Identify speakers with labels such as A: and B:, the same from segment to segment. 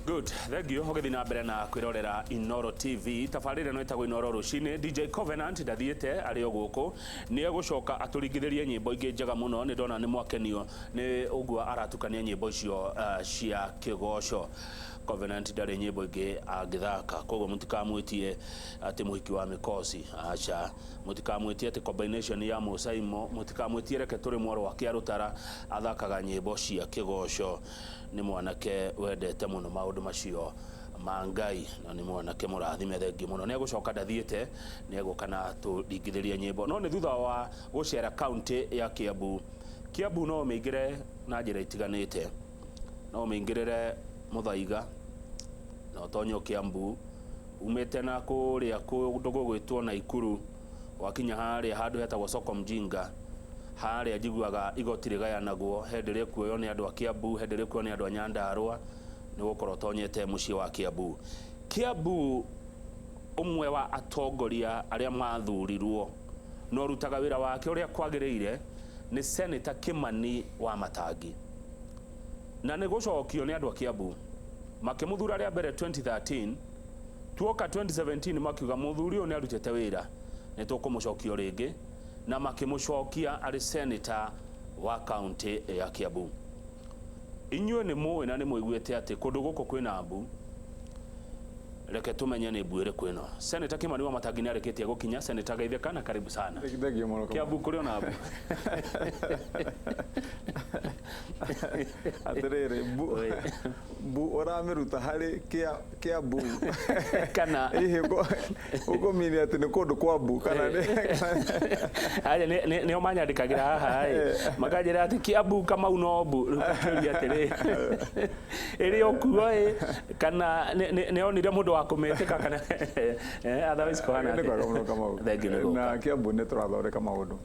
A: Good, thank you. Ũgĩthiĩ na mbere na kwĩrorera Inoro TV. Tabarĩra ĩno ĩtagwo Inoro Rũcinĩ. DJ Covenant ndathiĩte, arĩ o gũkũ. Nĩ egũcoka atũringithĩrie nyĩmbo ingĩ njega mũno. Nĩ ndona nĩ mwakenio nĩ ũguo aratukania nyĩmbo icio cia kĩgoco. Covenant ndarĩ nyĩmbo ingĩ angĩthaka, koguo mũtikamwĩtie atĩ mũhiki wa mĩkosi. Aca. Mũtikamwĩtie atĩ combination ya Mũsaimo, mũtikamwĩtie reke tũrĩmwo rwa Kĩarũtara, athakaga nyĩmbo cia kĩgoco. Nĩ mwanake wendete mũno maũndũ macio ma Ngai na nĩ mwanake mũrathime, thengiũ mũno. Nĩ egũcoka ndathiĩte, nĩ egũka na atũringithĩrie nyĩmbo. No nĩ thutha wa gũcera kaũntĩ ya Kiambu. Kiambu no ũmĩingĩre na njĩra itiganĩte. No ũmĩingĩrĩre Mũthaiga na ũtonye o Kiambu umĩte na kũrĩa kũndũ gũgwĩtwo Naikuru, wakinya harĩa handũ hetagwo Soko Mjinga, harĩa njiguaga igoti rĩgayanagwo, he ndĩrĩkuoywo nĩ andũ a Kiambu, he ndĩrĩkuoywo nĩ andũ a Nyandarua, nĩ ũgũkorwo ũtonyete mũciĩ wa Kiambu. Kiambu ũmwe wa atongoria arĩa mathurirwo na ũrutaga wĩra wake ũrĩa kwagĩrĩire nĩ Senator Kimani Wamatangi. Na nĩ gũcokio nĩ andũ a Kiambu. Makĩmũthura rĩa mbere 2013, tuoka 2017 makiuga mũthuri ũyũ nĩ arutĩte wĩra, nĩ tũkũmũcokia o rĩngĩ, na makĩmũcokia arĩ senator wa kaũntĩ ya Kiambu. Inyuĩ nĩ mũĩ na nĩ mũiguĩte atĩ kũndũ gũkũ kwĩna mbu, reke tũmenye nĩ mbu ĩrĩkũ ĩno. Senator Kimani Wamatangi nĩ arĩkĩtie gũkinya. Senator geithĩka na karibu sana.
B: Thengiũ mũno Kamau.
A: Kiambu kũrĩ ona mbu?
B: Atĩrĩrĩ, mbu mbu ũramĩruta harĩ kĩa kĩa mbu
A: kana
B: hihi ũkũmini atĩ nĩ kũndũ kwa mbu kana nĩ
A: Aja nĩo manyandĩkagĩra haha ĩ makanjĩra atĩ Kiambu Kamau no mbu, rĩu ngakĩũria atĩrĩ, ĩrĩ o kuo ĩ kana nĩ onire mũndũ wa kũmĩtĩka kana otherwise kũhana
B: Nĩ kwega mũno Kamau.
A: Thengiũ nĩ gũka.
B: Na Kiambu nĩ tũrathondeka maũndũ.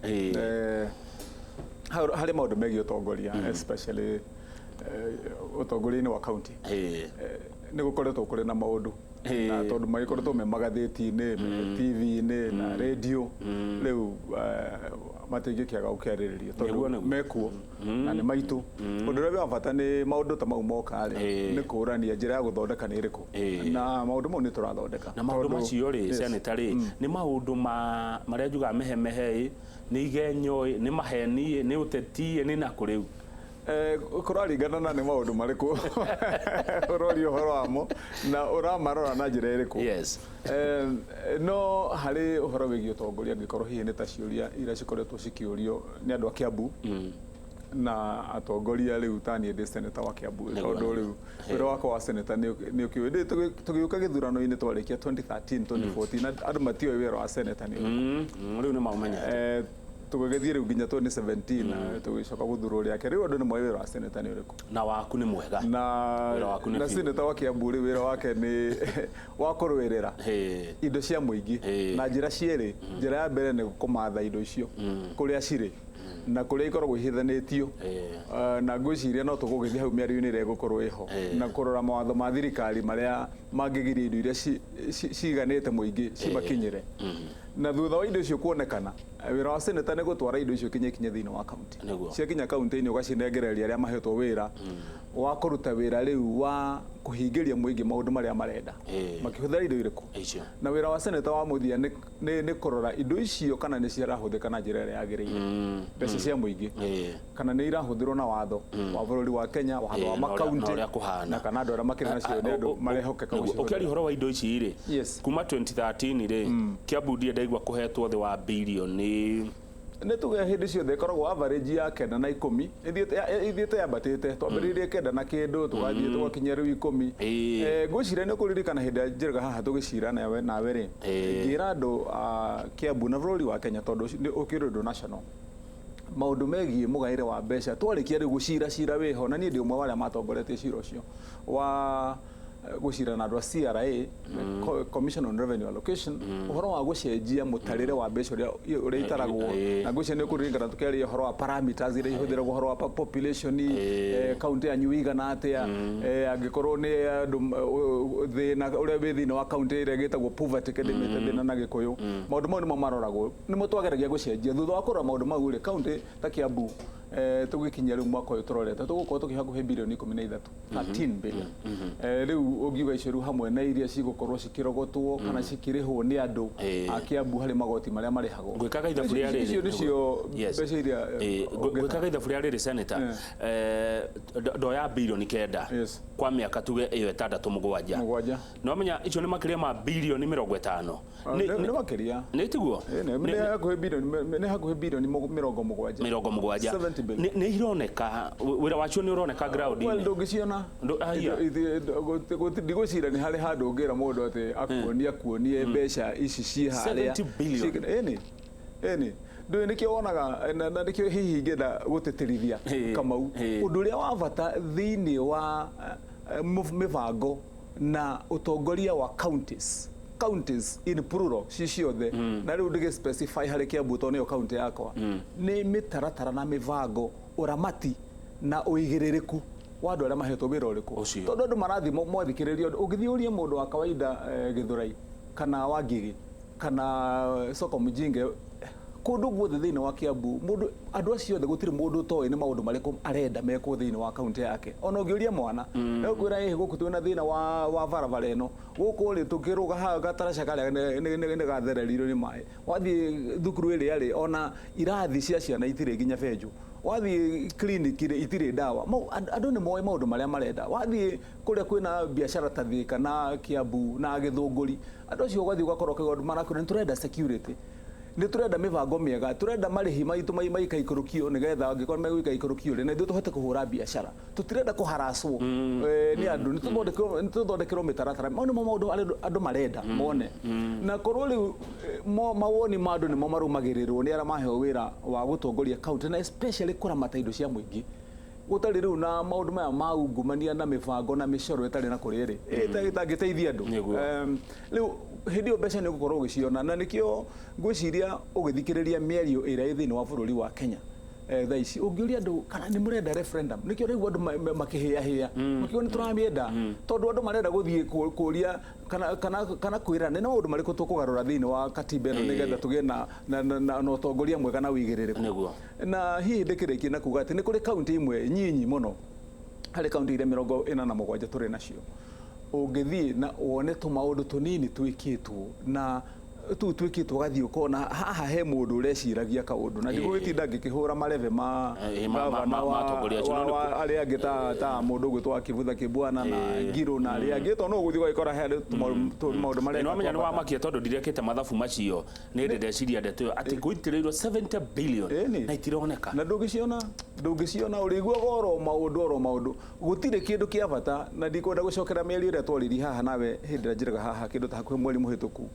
B: Harĩ maũndũ megiĩ ũtongoria, especially ũtongoria-inĩ wa county. Nĩ gũkoretwo kũrĩ na maũndũ na tondũ magĩkoretwo me magathĩti-inĩ, me TV-inĩ na radio, rĩu matingĩkĩaga gũkĩarĩrĩrio tondũ mekuo na nĩ maitũ. Ũndũ ũrĩa wa bata nĩ maũndũ ta mau moka rĩ, nĩ kũũrania njĩra ya gũthondeka nĩ ĩrĩkũ, na maũndũ mau nĩ tũrathondeka.
A: Na maũndũ macio rĩ, senator rĩ, nĩ maũndũ ma marĩa njugaga mehemehe ĩ, nĩ igenyo ĩ, nĩ maheni ĩ, nĩ ũteti ĩ, nĩ nakũ rĩu?
B: Kũraringana na nĩ maũndũ marĩkũ ũroria ũhoro wamo na ũramarora na njĩra ĩrĩkũ. No harĩ ũhoro wĩgiĩ ũtongoria, angĩkorwo hihi nĩ ta ciũria iria cikoretwo cikĩũrio nĩ andũ a Kiambu na atongoria, rĩu ta niĩ ndĩ senator wa Kiambu, tondũ rĩu wĩra wakwa wa senator nĩ ũkĩũĩ. Tũgĩũka gĩthurano-inĩ twarĩkia 2013, 2014, andũ matioĩ wĩra wa senator nĩ ũrĩkũ.
A: Rĩu nĩ maũmenyete.
B: Tũgĩgĩthiĩ rĩu nginya 2017 na tũgĩcoka gũthurwo rĩa kerĩ, rĩu andũ nĩ moĩ wĩra wa senator nĩ ũrĩkũ.
A: Na waku nĩ mwega.
B: Na
A: Wĩra waku nĩ
B: na
A: biũ.
B: Senator wa Kiambu rĩ, wĩra wake nĩ wa kũrũĩrĩra indo cia mũingĩ na njĩra cierĩ. Njĩra ya mbere nĩ kũmatha indo icio kũrĩa cirĩ na kũrĩa ikoragwo ihithanĩtio, na ngwĩciria no tũgũgĩthiĩ hau mĩario-inĩ ĩrĩa ĩgũkorwo ĩho, na kũrora mawatho ma thirikari marĩa mangĩgiria indo iria ciganĩte mũingĩ cimakinyĩre. Na thutha wa indo icio kuonekana, wĩra wa senator nĩ gũtwara indo icio kinya ikinye thĩinĩ wa kaunti. Ciakinya kaunti-inĩ ũgacinengereria arĩa mahetwo wĩra wa kũruta wĩra rĩu wa kũhingĩria mũingĩ maũndũ marĩa marenda makĩhũthĩra indo irĩkũ. Na wĩra wa senator wa mũthia nĩ kũrora indo icio kana nĩ cirahũthĩka na njĩra ĩrĩa yagĩrĩire, mbeca cia mũingĩ, kana nĩ irahũthĩrwo na watho wa bũrũri wa Kenya, watho wa makaunti, na kana andũ arĩa makĩrĩ nacio nĩ andũ marehokeka gũcihũthĩra.
A: Ũkĩaria ũhoro wa indo ici rĩ, kuma 2013 rĩ, Kiambu ndirĩ ndaigua kũhetwo thĩ wa birioni.
B: Nĩ tuge hĩndĩ ciothe ĩkoragwo average ya kenda na ikũmi, ĩthiĩte yambatĩte. Twambĩrĩirie kenda na kĩndũ, tũgathiĩ tũgakinyia rĩu ikũmi. Ngwĩciria nĩ ũkũririkana hĩndĩ ĩrĩa njĩraga haha tũgĩcira nawe nawe rĩ, ngĩra andũ a Kiambu na bũrũri wa Kenya, tondũ ũkĩrĩ ũndũ national, maũndũ megiĩ mũgaĩre wa mbeca. Twarĩkia rĩu gũcira, cira wĩho, na niĩ ndĩ ũmwe wa arĩa matongoretie cira ũcio wa gũcira na andũ a CRA, Commission on Revenue Allocation, ũhoro wa gũcenjia mũtarĩre wa mbeca ũrĩa itaragwo. Na ngwĩciria nĩ ũkũririkana tũkĩaria ũhoro wa parameters iria ihũthĩragwo, ũhoro wa population, kaunti yanyu ĩigana atĩa, angĩkorwo nĩ andũ thĩna ũrĩa wĩ thĩinĩ wa kaunti ĩrĩa ĩgĩtagwo poverty, kĩndĩmĩte thĩna na Gĩkũyũ. Maũndũ mau nĩmo maroragwo, nĩmo twageragia gũcenjia. Thutha wa kũrora maũndũ mau rĩ, kaunti ta Kiambu Tũgĩkinyia rĩu mwaka ũyũ tũrorete tũgũkorwo tũkĩ hakuhĩ birioni 13, 13 billion. Rĩu ũngiuga icio rĩu hamwe na iria cigũkorwo cikĩrogotwo kana cikĩrĩhwo nĩ andũ a Kiambu harĩ magoti marĩa marĩhagwo.
A: Ngwĩkaga ithabu rĩa rĩrĩ.
B: Icio nĩcio mbeca iria
A: Ngwĩkaga ithabu rĩa rĩrĩ, Senator, ndoya birioni 9 kwa mĩaka tuge ĩyo 6 7.
B: 7.
A: No menya icio nĩ makĩria ma birioni 50.
B: Nĩ makĩria.
A: Nĩ tiguo?
B: Nĩ hakuhĩ birioni 70.
A: 70.
B: 70 billion.
A: Nĩ ironeka wĩra wacio nĩ ũroneka ground-inĩ?
B: Well, ndũngĩciona. Ndigwĩciria nĩ harĩ handũ ũngĩra mũndũ atĩ akuonie mbeca ici ciĩ harĩa.
A: 70 billion.
B: Ĩni ĩni, ndũĩ nĩkĩo wonaga na nĩkĩo hihi ingĩenda gũtĩtĩrithia, Kamau, ũndũ ũrĩa wa bata thĩinĩ wa mĩbango na ũtongoria wa counties, counties in plural, ci ciothe, na rĩu ndĩgĩ specify harĩ Kiambu tondũ nĩyo county yakwa, nĩ mĩtaratara na mĩbango, ũramati na ũigĩrĩrĩku wa andũ arĩa mahetwo wĩra ũrĩkũ.
A: Ũcio.
B: Tondũ andũ marathiĩ mwathikĩrĩrio, ũngĩthiĩ ũrie mũndũ wa kawaida, Gĩthũrai kana Wangigĩ kana Soko Mjinge, kũndũ guothe thĩinĩ wa Kiambu, mũndũ, andũ acio othe, gũtirĩ mũndũ ũtoĩ nĩ maũndũ marĩkũ arenda mekwo thĩinĩ wa kaunti yake. Ona ũngĩũria mwana, egũkwĩra ĩhĩ gũkũ twĩna thĩna wa barabara ĩno, gũkũ rĩ tũkĩrũga haha gataraca karĩa nĩ gathererirwo nĩ maĩ, wathiĩ thukuru ĩrĩa rĩ ona irathi cia ciana itirĩ nginya benjũ, wathiĩ clinic rĩ itirĩ ndawa. Andũ nĩ moĩ maũndũ marĩa marenda. Wathiĩ kũrĩa kwĩna biacara ta Thĩka na Kiambu na Gĩthũngũri, andũ acio ũgathiĩ ũgakora ũkaigua andũ marakwĩra nĩ tũrenda security, nĩ tũrenda mĩbango mĩega, tũrenda marĩhi maitũ maikaikũrũkio nĩgetha angĩkorwo megũikaikũrũkio rĩ na ithuĩ tũhote kũhũra biacara, tũtirenda kũharacwo nĩ andũ, nĩ tũthondekerwo mĩtaratara. Mau nĩmo maũndũ arĩa andũ marenda mone, na korwo rĩu mawoni ma andũ nĩmo marũmagĩrĩrwo nĩ arĩa maheo wĩra wa gũtongoria county na especially kũramata indo cia mũingĩ, gũtarĩ rĩu na maũndũ maya ma ungumania na mĩbango na mĩcoro ĩtarĩ na kũrĩa ĩrĩ ĩtangĩteithia andũ. Rĩu hĩndĩ ĩyo mbeca nĩ ũgũkorwo ũgĩciona, na nĩkĩo ngwĩciria ũgĩthikĩrĩria mĩario ĩrĩa ĩ thĩinĩ wa bũrũri wa Kenya, thaa ici ũngĩũria andũ kana nĩ mũrenda referendum, nĩkĩo rĩu andũ makĩhĩahĩa makiuga nĩ tũramĩenda, tondũ andũ marenda gũthiĩ kũria kana kwĩrana nĩ maũndũ marĩkũ tũkũgarũra thĩinĩ wa katiba ĩno nĩgetha tũgĩe na ũtongoria mwega na ũigĩrĩrĩku. Na hihi ndĩkĩrĩkie na kuga atĩ nĩ kũrĩ kaunti imwe nyinyi mũno harĩ kaunti iria 47 tũrĩ nacio, ũngĩthiĩ na wone tũmaũndũ tũnini twĩkĩtwo na tũu twĩkĩtwo, ũgathiĩ ũkona haha he mũndũ ũreciragia kaũndũ, na ndigũgĩtinda ngĩkĩhũra marebe ma
A: ma
B: gavana
A: ma atongoria acio, no
B: wa arĩa angĩ ta mũndũ ũgwĩtwo wa Kĩbutha Kĩbwana na Ngirũ na arĩa angĩ, tondũ no ũgũthiĩ ũgagĩkora he maũndũ mareka.
A: Nĩ wamenya nĩ wamakia tondũ ndirekĩte mathabu macio, nĩ ndĩ ndeciria ndeto ĩyo atĩ gũitĩrĩirwo 70 billion na itironeka.
B: Na ndũngĩciona, ũrĩiguaga oro maũndũ oro maũndũ, gũtirĩ kĩndũ kĩa bata. Na ndikwenda gũcokera mĩario ĩrĩa twaririe haha nawe hĩndĩ ĩrĩa njĩraga haha kĩndũ ta hakuhĩ mweri mũhĩtũku,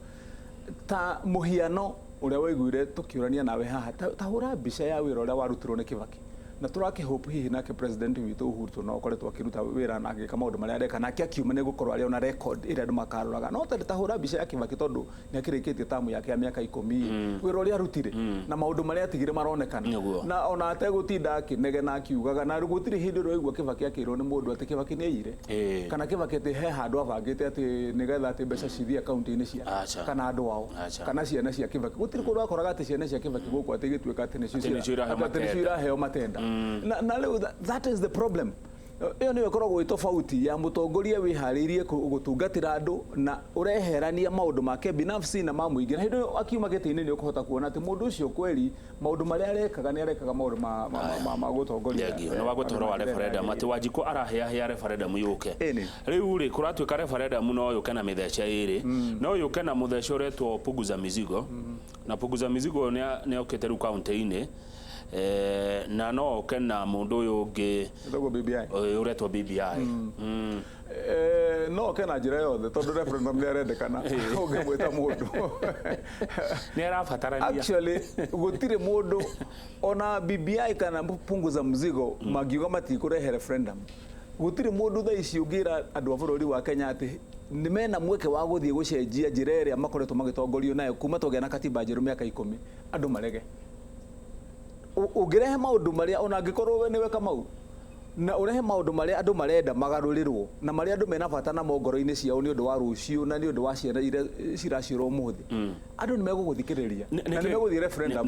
B: ta mũhiano ũrĩa waiguire tũkĩũrania nawe haha, ta hũra mbica ya wĩra ũrĩa warutirwo nĩ Kibaki, na tũrakĩhope hihi nake president witũ Uhuru no akoretwo akĩruta wĩra na agĩka maũndũ marĩa areka, nake akiuma nĩ gũkorwo arĩ ona record ĩrĩa andũ makaroraga. No ta hũra mbica ya Kibaki, tondũ nĩ akĩrĩkĩtie tamu yake ya mĩaka 10, wĩra ũrĩa arutire na maũndũ marĩa atigire maronekana, na ona ategũtinda akĩnegena akiugaga, na gũtirĩ hĩndĩ ũraigua Kibaki akĩrwo nĩ mũndũ atĩ Kibaki nĩ aiyire kana Kibaki atĩ he handũ abangĩte atĩ nĩgetha atĩ mbeca cithiĩ akaunti-inĩ ciake kana andũ ao kana ciana cia Kibaki. Gũtirĩ kũndũ wakoraga atĩ ciana cia Kibaki gũkũ atĩ igĩtuĩka atĩ nĩcio
A: Atĩ nĩcio iraheo
B: atĩ nĩcio
A: matenda.
B: iraheo matenda. Na rĩu that is the problem. Ĩyo nĩyo ĩkoragwo ĩ tofauti ya mũtongoria wĩharĩirie gũtungatĩra andũ na ũreherania maũndũ make binafsi na ma mũingĩ, na hĩndĩ ĩyo akiuma gĩtĩ-inĩ nĩ ũkũhota kuona atĩ mũndũ ũcio kweri maũndũ marĩa arekaga nĩ arekaga maũndũ ma gũtongoria.
A: Thengio nĩ wagweta ũhoro wa
B: andũ
A: referendum atĩ Wanjikũ arahĩahĩa referendum yũke. Rĩu rĩ kũratuĩka referendum no yũke na mĩthece ĩrĩ, no yũke na mũthece ũretwo punguza mizigo, na punguza mizigo nĩ okĩte rĩu kaunti-inĩ, na no oke na mũndũ ũyũ ũngĩ
B: Ĩtagwo BBI.
A: Ũretwo BBI.
B: No oke na njĩra yothe tondũ referendum nĩ arendekana ũngĩmwĩta mũndũ.
A: Nĩ arabatarania.
B: Actually gũtirĩ mũndũ ona BBI kana punguza mzigo mangiuga matikũrehe referendum, gũtirĩ mũndũ thaa ici ũngĩra andũ a bũrũri wa Kenya atĩ nĩ mena mweke wa gũthiĩ gũcenjia njĩra ĩrĩa makoretwo magĩtongorio nayo kuma twagĩa na katiba njerũ mĩaka 10, andũ marege. Ũngĩrehe maũndũ marĩa ona angĩkorwo we nĩwe Kamau Na ũrehe maũndũ marĩa andũ marenda magarũrĩrwo na marĩa andũ mena bata namo ngoro-inĩ ciao nĩ ũndũ wa rũciũ na nĩ ũndũ wa ciana iria ciraciarwo ũmũthĩ, andũ nĩ megũgũthikĩrĩria na nĩ megũthiĩ referendum.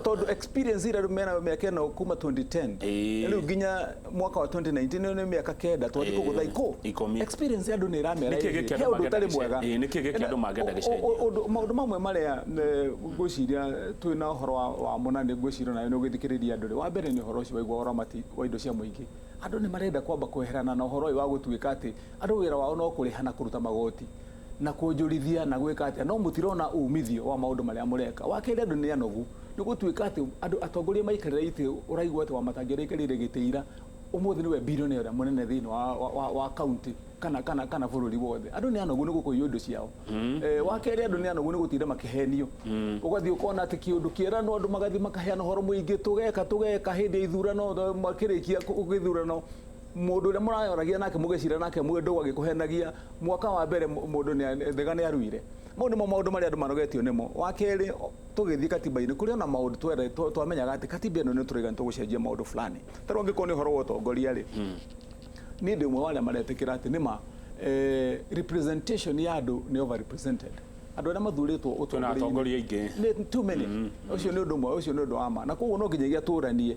B: Tondũ experience ĩrĩa andũ mena mĩaka ĩno kuma 2010 rĩu nginya mwaka wa 2019, ĩyo nĩ mĩaka 9 twathiĩ kũgũtha
A: 10.
B: Experience ya andũ nĩ ĩramera
A: Nĩkĩ gĩkĩ
B: he
A: andũ
B: ũndũ
A: mangĩenda
B: ũtarĩ mwega.
A: Nĩkĩ gĩkĩ andũ mangĩenda gĩcenjio?
B: Maũndũ mamwe marĩa ngwĩciria twĩna ũhoro wa mũna nĩ ngwĩciria nayo nĩ ũgĩthikĩrĩria andũ rĩ, wa mbere nĩ ũhoro ũcio waigua ũramati wa indo cia mũingĩ. Andũ nĩ marenda kwamba kweherana na ũhoro ũyũ wa gũtuĩka atĩ andũ wĩra wao no kũrĩha na kũruta magoti na kũnjũrithia na gwĩka atĩa, no mũtirona umithio wa maũndũ marĩa mũreka. Wa kerĩ, andũ nĩ anogu nĩ gũtuĩka atĩ andũ atongoria maikarĩra itĩ, ũraigua atĩ Wamatangi araikarĩire gĩtĩ ira, ũmũthĩ nĩwe billionaire ũrĩa mũnene thĩinĩ wa county kana bũrũri wothe. Andũ nĩ anogu nĩ gũkũiywo indo ciao. Wa kerĩ, andũ nĩ anogu nĩ gũtinda makĩhenio. Ũgathiĩ ũkona atĩ kĩũndũ kĩeranwo, andũ magathiĩ makaheana ũhoro mũingĩ, tũgeka tũgeka hĩndĩ ya ithurano, makĩrĩkia gĩthurano mũndũ ũrĩa mũrayoragia nake mũgĩcira nake mwendũ agĩkũhenagia mwaka wa mbere, mũndũ thega nĩ aruire. Mau nĩmo maũndũ marĩa andũ manogetio nĩmo. Wa kerĩ, tũgĩthiĩ katiba-inĩ kũrĩ ona maũndũ twamenyaga atĩ katiba ĩno nĩ tũraiga nĩ tũgũcenjia maũndũ fulani. Ta rĩu angĩkorwo nĩ ũhoro wa ũtongoria rĩ, niĩ ndĩ ũmwe wa arĩa maretĩkĩra atĩ nĩma representation ya andũ nĩ overrepresented. Andũ arĩa mathurĩtwo
A: Twĩna
B: ũtongoria-inĩ
A: atongoria aingĩ.
B: Nĩ too many. Ũcio nĩ ũndũ ũmwe, ũcio nĩ ũndũ wa ma, na koguo no nginyagia tũranie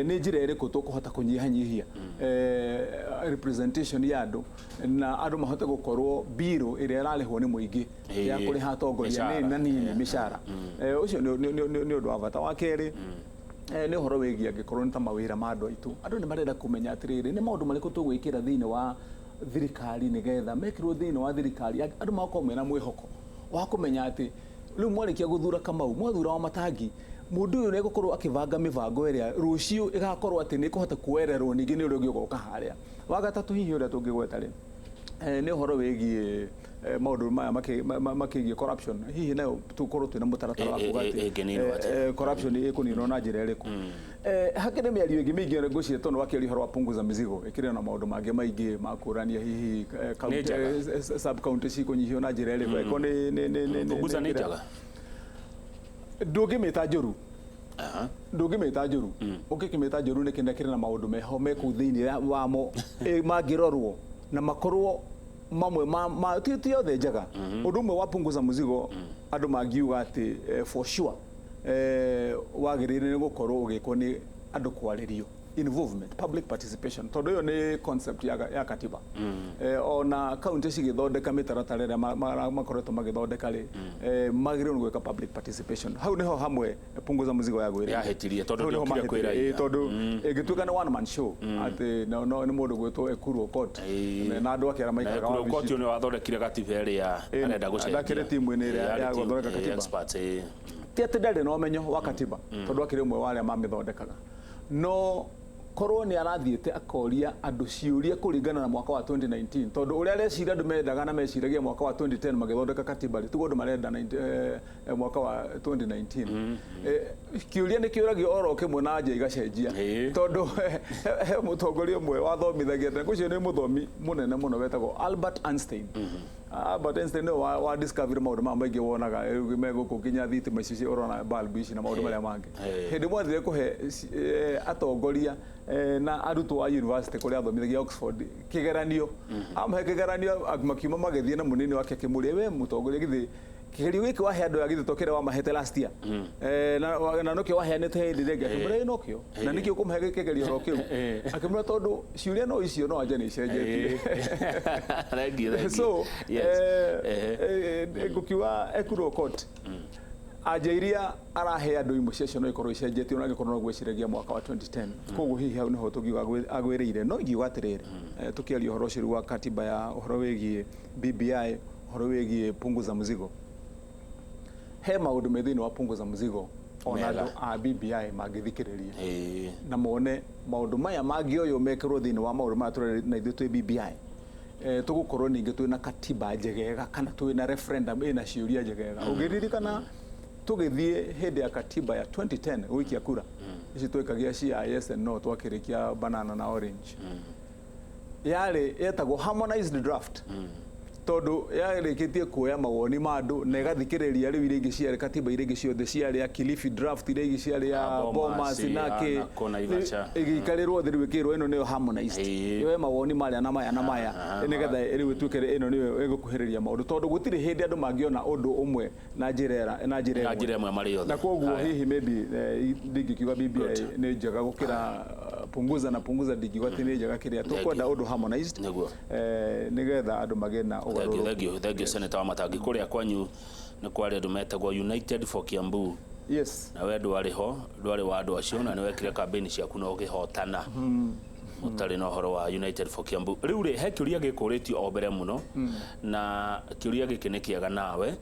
B: nĩ njĩra ĩrĩkũ tũkũhota kũnyihanyihia representation ya andũ na andũ mahote gũkorwo mbirũ ĩrĩa ĩrarĩhwo nĩ mũingĩ ya kũrĩha atongoria nĩ na nini mĩcara. Ũcio nĩ ũndũ wa bata. Wa kerĩ, nĩ ũhoro wĩgiĩ angĩkorwo nĩ ta mawĩra ma andũ aitũ, andũ nĩ marenda kũmenya atĩrĩrĩ, nĩ maũndũ marĩkũ tũgwĩkĩra thĩinĩ wa thirikari nĩgetha mekĩrwo thĩinĩ wa thirikari andũ magakorwo mena mwĩhoko wa kũmenya atĩ rĩu mwarĩkia gũthura Kamau, mwathura wa Matangi, mũndũ ũyũ nĩ egũkorwo akĩbanga mĩbango ĩrĩa rũciũ ĩgakorwo atĩ nĩ ĩkũhota kuoererwo ningĩ nĩ ũrĩa ũngĩ ũgoka harĩa. Wa gatatũ hihi ũrĩa tũngĩgweta rĩ, nĩ ũhoro wĩgiĩ maũndũ maya makĩgiĩ corruption. Hihi nayo tũkorwo twĩna mũtaratara wa kuga atĩ
A: ĩngĩninwo atĩa?
B: Corruption ĩkũninwo na njĩra ĩrĩkũ? Hakĩrĩ mĩario ĩngĩ mĩingĩ ngwĩciria tondũ wakĩaria ũhoro wa punguza mizigo, ĩkĩrĩ na maũndũ mangĩ maingĩ ma kũrania hihi
A: Nĩ njega.
B: Sub county cikũnyihio na njĩra ĩrĩkũ? Ĩkorwo nĩ
A: Punguza nĩ njega.
B: Ndũngĩmĩta njũru. Ndũngĩmĩta njũru. Ũngĩkĩmĩta njũru nĩ kĩrĩa kĩrĩ na maũndũ meho me kũu thĩinĩ wamo mangĩrorwo na makorwo mamwe ma ti othe njega. Ũndũ ũmwe wa punguza mzigo andũ mangiuga atĩ for sure wagĩrĩire nĩ gũkorwo ũgĩkwo nĩ andũ kwarĩrio, involvement, public participation, tondũ ĩyo nĩ concept ya katiba. Ona kaunti cigĩthondeka mĩtaratara ĩrĩa makoretwo magĩthondeka rĩ, magĩrĩirwo nĩ gwĩka public participation. Hau nĩho hamwe punguza mzigo yagwĩrĩire.
A: Yahĩtirie tondũ
B: Hau nĩho
A: ndĩokire kwĩ
B: mahĩtirie.
A: raia.
B: Tondũ ĩngĩtuĩka nĩ one man show atĩ no nĩ mũndũ gwĩtwo Ekuru Aukot na andũ ake arĩa
A: Na
B: maikaraga
A: Ekuru Aukot
B: wabici.
A: nĩ wathondekire gatiba ĩrĩa arenda gũcenjia.
B: Ndakĩrĩ timu-inĩ ĩrĩa
A: Arĩ
B: ya
A: team,
B: gũthondeka katiba.
A: expert.
B: Ti atĩ ndarĩ na ũmenyo wa katiba tondũ akĩrĩ ũmwe wa arĩa mamĩthondekaga, no korwo nĩ arathiĩte akoria andũ ciũria kũringana na mwaka wa 2019, tondũ ũrĩa areciria andũ mendaga na meciragia mwaka wa 2010 magĩthondeka katiba rĩ, tiguo andũ marenda mwaka wa 2019. Kĩũria nĩ kĩũragio oro kĩmwe na anja igacenjia. Tondũ he mũtongoria ũmwe wathomithagia tene, ũcio nĩ mũthomi mũnene mũno wetagwo Albert Einstein. Albert Einstein nĩwe wa discover maũndũ maya maingĩ wonaga rĩu me gũkũ nginya thitima ici ũrona bulb ici na maũndũ marĩa mangĩ. Hĩndĩ ĩmwe athire kũhe atongoria na arutwo a university kũrĩa athomithagia Oxford kĩgeranio. Amahe kĩgeranio makiuma magĩthiĩ na mũnini wake akĩmũria, we mũtongoria, githĩ kĩgerio gĩkĩ wahe andũ aya githĩ to kĩrĩa wamahete last year? Na nokĩo waheanĩte hĩndĩ ĩrĩa ĩngĩ? Akĩmwĩra ĩ nokĩo na nĩkĩo ũkũmũhe kĩgerio oro kĩu? Akĩmwĩra tondũ ciũria no icio no anja nĩ icenjetie.
A: Thank you, thank you.
B: So ngũkiuga Ekuru Aukot anja iria arahe andũ imwe ciacio no ikorwo icenjetie ona angĩkorwo no gwĩciragia mwaka wa 2010. Koguo hihi hau nĩho tũngiuga agwĩrĩire. No ingiuga atĩrĩrĩ, tũkĩaria ũhoro ũcio rĩu wa katiba ya ũhoro wĩgiĩ BBI, ũhoro wĩgiĩ punguza mzigo, he maũndũ me thĩinĩ wa punguza mzigo ona
A: Mega.
B: andũ a BBI mangĩthikĩrĩria na mone maũndũ maya mangĩoywo mekĩrwo thĩinĩ wa maũndũ maya tũrĩ na ithuĩ twĩ BBI, tũgũkorwo ningĩ twĩna katiba njegega kana twĩna referendum ĩna ciũria njegega. Ũngĩririkana tũgĩthiĩ hĩndĩ ya katiba ya 2010 gũikia kura ici twĩkagia cia yes and no, twakĩrĩkia banana na orange, yarĩ yetagwo harmonized draft. Tondũ yarĩkĩtie kuoya mawoni ma andũ na ĩgathikĩrĩria rĩu iria ingĩ ciarĩ katiba iria ingĩ ciothe ciarĩ ya Kilifi draft, iria ingĩ ciarĩ ya
A: Bomas
B: Bomas na kĩ
A: na kũ Naivasha.
B: Ĩgĩikarĩrwo thĩ rĩu ĩkĩrwo ĩno nĩyo harmonized, yoe mawoni marĩa na maya na maya, nĩgetha rĩu ĩtuĩke ĩno nĩyo ĩgũkuhĩrĩria maũndũ, tondũ gũtirĩ hĩndĩ andũ mangĩona ũndũ ũmwe na njĩra na njĩra
A: Na
B: ĩmwe.
A: Njĩra ĩmwe marĩ othe.
B: Na koguo
A: Haya.
B: hihi maybe ndingĩkiuga BBI nĩ njega gũkĩra punguza na punguza, ndingiuga atĩ nĩ njega kĩrĩa tũkwenda ũndũ harmonized
A: Nĩguo.
B: Nĩgetha andũ magĩe na
A: Thank you,
B: ũgarũrũku.
A: thank you, thank you, Senator Wamatangi. Kũrĩa kwanyu nĩ kwarĩ andũ metagwo United for Kiambu. Na we ndwarĩ ho, ndwarĩ wa andũ acio, na nĩ wekire campaign ciaku na ũkĩhotana mũtarĩ na ũhoro wa United for Kiambu. Rĩu rĩ, he kĩũria gĩkũrĩtio o mbere mũno, na kĩũria gĩkĩ nĩ kĩega nawe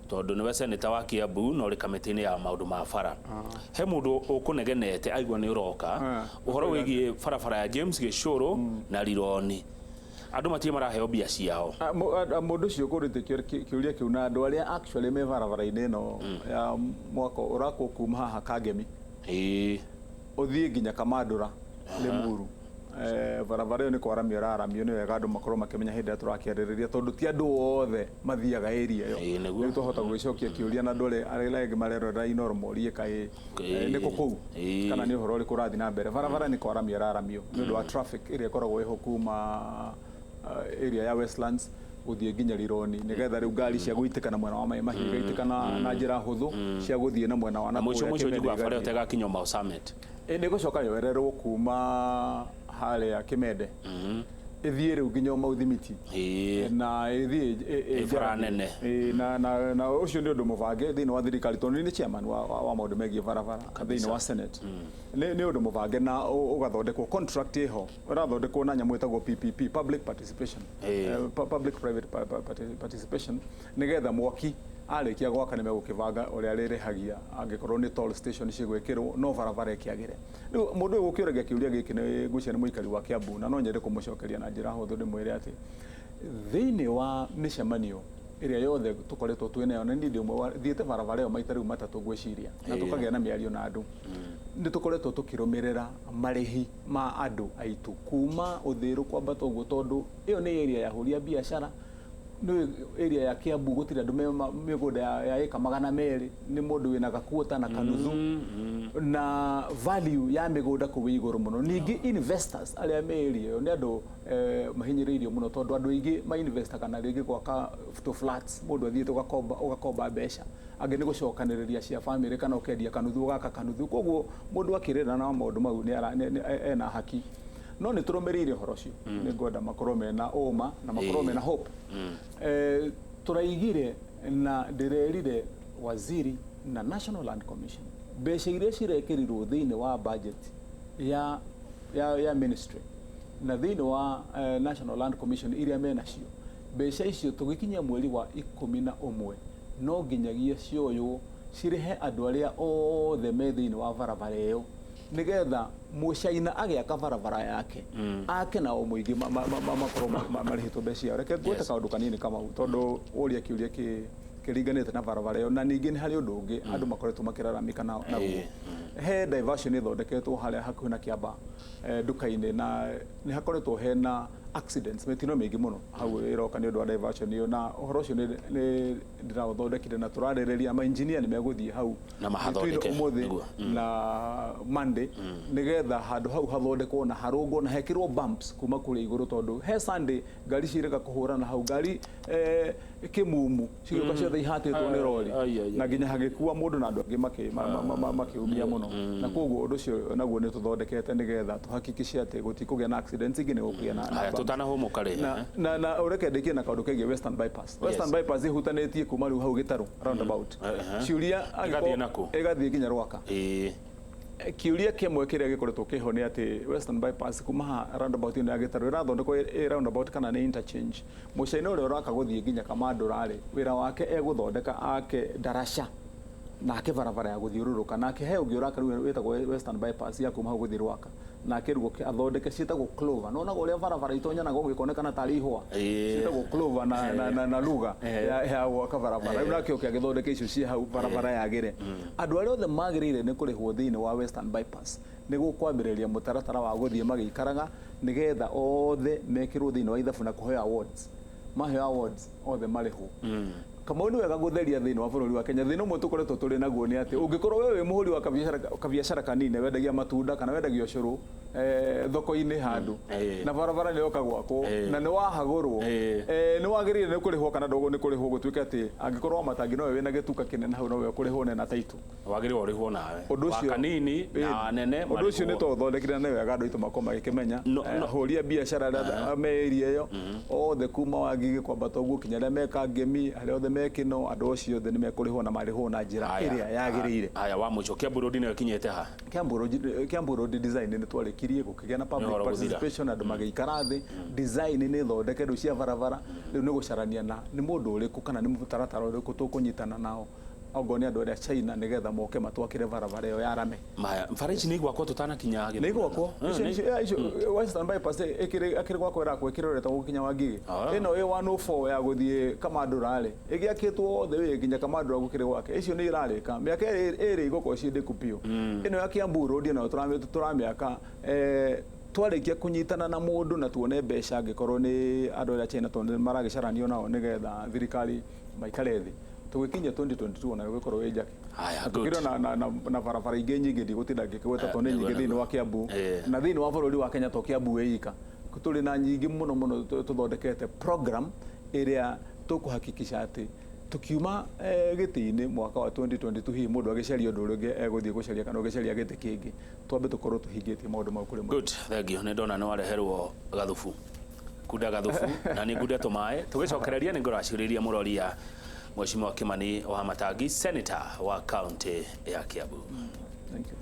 A: tondũ nĩwe senator wa Kiambu na ũrĩ kamĩtĩ-inĩ ya maũndũ ma bara. He mũndũ ũkũnegenete aigua nĩ ũroka ũhoro wĩgiĩ barabara ya James Gĩcũrũ na Rironi, andũ matirĩ maraheo mbia ciao.
B: Mũndũ ũcio ũkũrĩte kĩũria kĩu na andũ arĩa actually me barabara-inĩ ĩno ya mwako ũrakwo kuma haha Kangemi ũthiĩ nginya Kamandũra Limuru, barabara ĩyo nĩ kwaramio ĩraramio. Nĩ wega andũ makorwo makĩmenya hĩndĩ ĩrĩa tũrakĩarĩrĩria, tondũ ti andũ othe mathiaga area ĩyo.
A: Nĩguo.
B: Rĩu twahota gũgĩcokia kĩũria na andũ arĩa angĩ marerorera Inooro morie kaĩ nĩkũ kũu kana nĩ ũhoro ũrĩkũ ũrathiĩ na mbere. Barabara nĩ kwaramio ĩraramio nĩ ũndũ wa traffic ĩrĩa ĩkoragwo ĩho kuma area ya Westlands gũthiĩ nginya Rironi, nĩgetha rĩu ngari cia gũitĩka na mwena wa Mai Mahiũ igaitĩka na njĩra hũthũ, cia gũthiĩ na mwena wa
A: Na mũico
B: nakũrĩa
A: mũico
B: Kĩmende
A: njiguaga bara ĩyo
B: igathiĩ.
A: tegakinya Mau Summit.
B: Nĩ gũcoka yoererwo kuma harĩa Kĩmende ĩthiĩ rĩu nginya Mau Thimiti na ĩthiĩ
A: Ĩ bara nene.
B: Na ũcio nĩ ũndũ mũbange thĩinĩ wa thirikari, tondũ nĩ chairman wa maũndũ megiĩ barabara thĩinĩ wa Senate. Nĩ ũndũ mũbange na ũgathondekwo contract ĩho ũrathondekwo na nyamũ ĩtagwo PPP, public participation, public private participation, nĩgetha mwaki arĩkia gwaka nĩ megũkĩbanga ũrĩa rĩrĩhagia angĩkorwo nĩ toll station cigwĩkĩrwo, no barabara ĩkĩagĩre. Rĩu mũndũ ũyũ gũkĩũragia kĩũria gĩkĩ nĩ ngwĩciria nĩ mũikari wa Kiambu, na no nyende kũmũcokeria na njĩra hũthũ ndĩmwĩre atĩ thĩinĩ wa mĩcemanio ĩrĩa yothe tũkoretwo twĩ nayo, na niĩ ndĩ ũmwe thiĩte barabara ĩyo maita rĩu matatũ ngwĩciria, na tũkagĩa na mĩario na andũ, nĩ tũkoretwo tũkĩrũmĩrĩra marĩhi ma andũ aitũ kuma ũthĩrũ kwambata ũguo, tondũ ĩyo nĩ area ya hũria biacara. Nĩ area ya Kiambu gũtirĩ andũ me mĩgũnda ya ĩka 200, nĩ mũndũ wĩna gakuota na kanuthu, na value ya mĩgũnda kũu ĩ igũrũ mũno. Ningĩ investors arĩa me area ĩyo nĩ andũ mahinyĩrĩirio mũno, tondũ andũ aingĩ ma kana rĩngĩ gwaka tũ flats, mũndũ athiĩte ũgakomba mbeca, angĩ nĩ gũcokanĩrĩria cia family, kana ũkendia kanuthu ũgaka kanuthu. Koguo mũndũ akĩrĩra na maũndũ mau nĩ ena haki, no nĩ tũrũmĩrĩire ũhoro ũcio. Nĩ ngwenda makorwo mena ũma na makorwo mena hope. Tũraigire na ndĩrerire waziri na National Land Commission mbeca iria cirekĩrirwo thĩinĩ wa budget ya ministry na thĩinĩ wa National Land Commission iria menacio, mbeca icio tũgĩkinyia mweri wa 11 no nginyagia cioywo cirĩhe andũ arĩa othe me thĩinĩ wa barabara ĩyo, nĩgetha mũcaina agĩaka barabara yake ake nao mũingĩ makorwo marĩhĩtwo mbeca ciao. Reke ngwete kaũndũ kanini Kamau, tondũ ũria kĩũria kĩringanĩte na barabara ĩyo, na ningĩ nĩ harĩ ũndũ ũngĩ andũ makoretwo makĩraramika naguo. He diversion ĩthondeketwo harĩa hakuhĩ na Kĩamba nduka-inĩ, na nĩ hakoretwo hena accidents, mĩtino mĩingĩ mũno hau ĩroka nĩ ũndũ wa diversion ĩyo, na ũhoro ũcio nĩ ndĩraũthondekire na tũrarĩrĩria ma engineer nĩ megũthiĩ hau
A: Na mahathondeke,
B: between ũmũthĩ
A: nĩguo.
B: Na Monday, nĩgetha handũ hau hathondekwo na harũngwo na hekĩrwo bumps kuma kũrĩa igũrũ, tondũ he Sunday ngari cirĩga kũhũrana hau, ngari kĩmumu cigĩũka ciothe ihatĩtwo nĩ rori
A: Ai, ai, ai.
B: na nginya hagĩkua mũndũ na andũ angĩ makĩumia mũno. Na koguo ũndũ ũcio naguo nĩ tũthondekete nĩgetha tũhakikishe atĩ gũtikũgĩa na accidents ingĩ, nĩ gũkũgĩa na
A: Haya,
B: bumps.
A: tũtanahũmũka rĩ,
B: Na ũreke ndĩkie na kaũndũ kegiĩ Western Bypass. Western Bypass ĩhutanĩtie kuma rĩu hau Gĩtarũ roundabout. Ciũria
A: Ĩgathiĩ nakũ?
B: Ĩgathiĩ nginya Rwaka. Kĩũria kĩmwe kĩrĩa gĩkoretwo kĩho nĩ atĩ Western Bypass kuma haha roundabout ĩno ya Gĩtarũ ĩrathondekwo ĩ roundabout kana nĩ interchange? Mũcaina ũrĩa ũraka gũthiĩ nginya Kamandũra rĩ, wĩra wake egũthondeka ake ndaraca nake barabara ya gũthiũrũrũka, nake he ũngĩ ũraka rĩu wĩtagwo Western Bypass ya kuma hau gũthiĩ Rwaka, nake rĩu oke athondeke ciĩtagwo clover. Nĩwonaga ũrĩa barabara itonyanaga ũguo ikonekana tarĩ ihũa? Ciĩtagwo clover na lugha ya gwaka barabara. Rĩu nake oke agĩthondeke icio ciĩ hau, barabara yagĩre. Andũ arĩa othe magĩrĩire nĩ kũrĩhwo thĩinĩ wa Western Bypass nĩ gũkwambĩrĩria mũtaratara wa gũthiĩ magĩikaraga, nĩgetha othe mekĩrwo thĩinĩ wa ithabu na kũheo awards. Maheo awards othe marĩhwo. Kamau, nĩ wega gũtheria thĩinĩ wa bũrũri wa Kenya. Thĩna ũmwe tũkoretwo tũrĩ naguo nĩ atĩ ũngĩkorwo we wĩ mũhũri wa kabiacara kanini, wendagia matunda kana wendagia ũcũrũ thoko-inĩ handũ, na barabara nĩ yoka gwakwo na nĩ wahagũrwo, nĩ wagĩrĩire nĩ kũrĩhwo kana ndũgũ nĩ kũrĩhwo, gũtuĩke atĩ angĩkorwo wa matangi nowe wĩna gĩtuka kĩnene hau, nowe ũkũrĩhwo nena taitũ.
A: Wagĩrĩirwo ũrĩhwo nawe.
B: Ũndũ
A: wa
B: ũcio
A: kanini na nene.
B: Ũndũ ũcio nĩ
A: marĩhwo.
B: Twaũthondekire na nĩ wega andũ aitũ makorwo magĩkĩmenya.
A: No, no.
B: Ahũri a biacara arĩa me area ĩyo othe, kuma Wangigĩ kwambata ũguo kinya arĩa me Kangemi, arĩa othe me Kĩno, andũ acio othe nĩ mekũrĩhwo na marĩhwo na njĩra
A: Haya.
B: ĩrĩa yagĩrĩire.
A: Haya, wa mũico, Kiambu Road nĩyo ĩkinyĩte ha?
B: Kiambu Road design nĩ twarĩkirie, gũkĩgĩa na public
A: Ũhoro gũthira.
B: participation, andũ magĩikara thĩ. Design nĩ thondeke rĩu cia barabara. Rĩu nĩ gũcarania na nĩ mũndũ ũrĩkũ kana nĩ mũtaratara ũrĩkũ tũkũnyitana nao, ongorwo nĩ andũ arĩa China, nĩgetha moke matwakĩre barabara ĩyo ya rame.
A: Maya, bara ici nĩ igwakwo tũtanakinya?
B: Nĩ igwakwo. Icio Western Bypass ĩkĩrĩ gwakwo, ĩrakwo ĩkĩrorete gũkinya Wangigĩ.
A: Ah.
B: Ĩno ĩ 104 ya gũthiĩ Kamandũra rĩ, ĩgĩakĩtwo othe wĩ nginya Kamandũra gũkĩrĩ gwake. Icio nĩ irarĩka mĩaka ĩrĩ igũkorwo ciĩ ndĩku biũ. Ĩno ya Kiambu Road nayo tũramĩaka twarĩkia kũnyitana na mũndũ na tuone mbeca, angĩkorwo nĩ andũ arĩa China, tondũ nĩ maragĩcaranio nao nĩgetha thirikari maikare thĩ, tũgĩkinya 2022 ona gũgĩkorwo wĩ njake.
A: Haya,
B: Na
A: good.
B: tũkĩrĩ na barabara ingĩ nyingĩ, ndigũtinda ngĩkĩgweta tondũ nĩ nyingĩ thĩinĩ wa Kiambu na thĩinĩ wa bũrũri wa Kenya, to Kiambu wĩ ika, tũrĩ na nyingĩ mũno mũno. Tũthondekete program ĩrĩa tũkũhakikisha atĩ tukiuma gĩtĩ-inĩ mwaka wa 2022, hihi mũndũ agĩcaria ũndũ ũrĩa ũngĩ egũthiĩ gũcaria kana ũgĩcaria gĩtĩ kĩngĩ, twambe tũkorwo tũhingĩtie maũndũ mau kũrĩ mũingĩ.
A: Good, thank you. Nĩ ndona nĩ wareherwo gathubu, kunda gathubu na nĩ ngunde tũmaĩ. Tũgĩcokereria nĩ ngũracũrĩria mũroria Mheshimiwa Kimani wa Matangi, senator wa kaunti ya Kiambu.
B: Thank you.